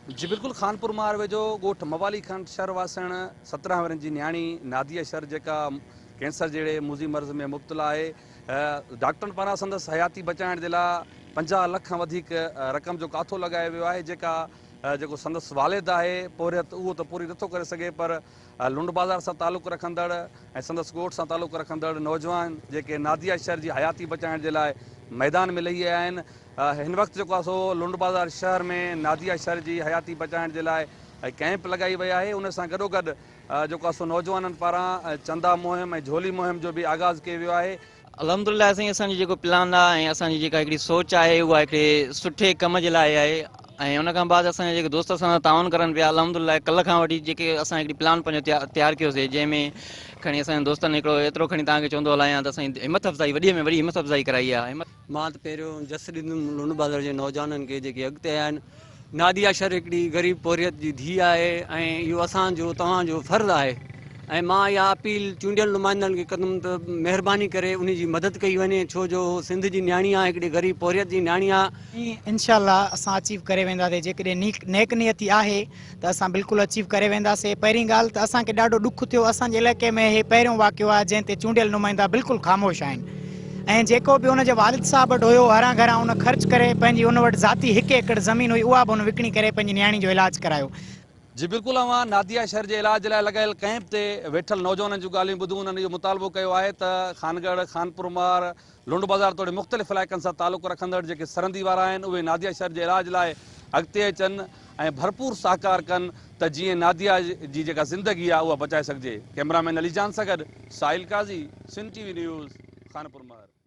جي بلڪل خانپور مار ويجهو ڳوٺ موالي خان شھر واسڻ 17 ورهين جي نياڻي ناديه شھر جيڪا ڪينسر جهڙي موذي مرض ۾ مبتلا آهي ڊاڪٽرن پاران سندس حياتي بچائڻ جي لاء 50 لک کان وڌيڪ رقم جو ڪاٿو لڳايو ويو آهي جيڪا جيڪو سندس والد آهي پورهيت اهو ته پوري نٿو ڪري سگهي پر لنڊ بازار سان تعلق رکندڙ ۽ سندس ڳوٺ سان تعلق رکندڙ نوجوان جيڪي ناديه شھر جي حياتي بچائڻ جي لاء ميدان ۾ لهي آيا آهن هن وقت جيڪو آهي سو لنڊ بازار شهر ۾ ناديه شھر جي حياتي بچائڻ جي لاء ڪئمپ لڳائي وئي آهي ان سان گڏوگڏ جيڪو آهي سو نوجوانن پاران چندا مهم ۽ جهولي مهم جو به آغاز ڪيو ويو آهي. الحمدلله سائين اسان جو جيڪو پلان آهي ۽ اسان جي جيڪا هڪڙي سوچ آهي اها هڪڙي سٺي ڪم جي لاء آهي ۽ ان کان بعد اسان جا جيڪي دوست اسان سان تعاون ڪرن پيا الحمدلله ڪلهه کان وٺي جيڪي اسان هڪڙي پلان پنهنجو تيار ڪيوسي جنهن ۾ کڻي اسان جي دوستن هڪڙو ايترو کڻي توهان کي چوندو هلايان ته اسان جي همت افزائي وڏي ۾ وڏي همت افزائي ڪرائي آهي. مان ته پهريون جس ڏيندم لنڊ بازار جي نوجوانن کي جيڪي اڳتي آيا آهن. ناديه شر هڪڙي غريب پورهيت جي ڌيء آهي ۽ اهو اسان جو توهان جو فرض آهي ۽ مان اها اپيل چونڊيل نمائندن کي ڪندم ته مهرباني ڪري انهي جي مدد ڪئي وڃي ڇو جو هو سنڌ جي نياڻي آهي هڪڙي غريب پورهيت جي نياڻي آهي. انشاء الله اسان اچيو ڪري وينداسي جيڪڏهن نيڪ نيتي آهي ته اسان بلڪل اچيو ڪري وينداسي پهرين ڳالهه ته اسان کي ڏاڍو ڏک ٿيو اسان جي علائقي ۾ هي پهريون واقعو آهي جنهن تي چونڊيل نمائندا بلڪل خاموش آهن ۽ جيڪو به ان جي والد صاحب وٽ هيو هران گهران ان خرچ ڪري پنهنجي ان وٽ ذاتي هڪ ايڪڙ زمين هئي اها به ان وڪڻي ڪري پنهنجي نياڻي جو علاج ڪرايو. جي بلڪل اوهان ناديه شھر جي علاج لاء لڳايل ڪئمپ تي ويٺل نوجوانن جون ڳالهيون ٻڌون انهن اهو مطالبو ڪيو آهي ته خانڳڙهه، خانپورمهر، لنڊ بازار توڙي مختلف علائقن سان تعلق رکندڙ جيڪي سرندي وارا آهن اهي ناديه شھر جي علاج لاء اڳتي اچن ۽ ڀرپور سهڪار ڪن ته جيئن ناديه جي جيڪا زندگي آهي اها بچائي سگهجي. ڪئميرا مين علي جان سان گڏ Sahil Qazi, Sindh T V news, Khanpur Mahar.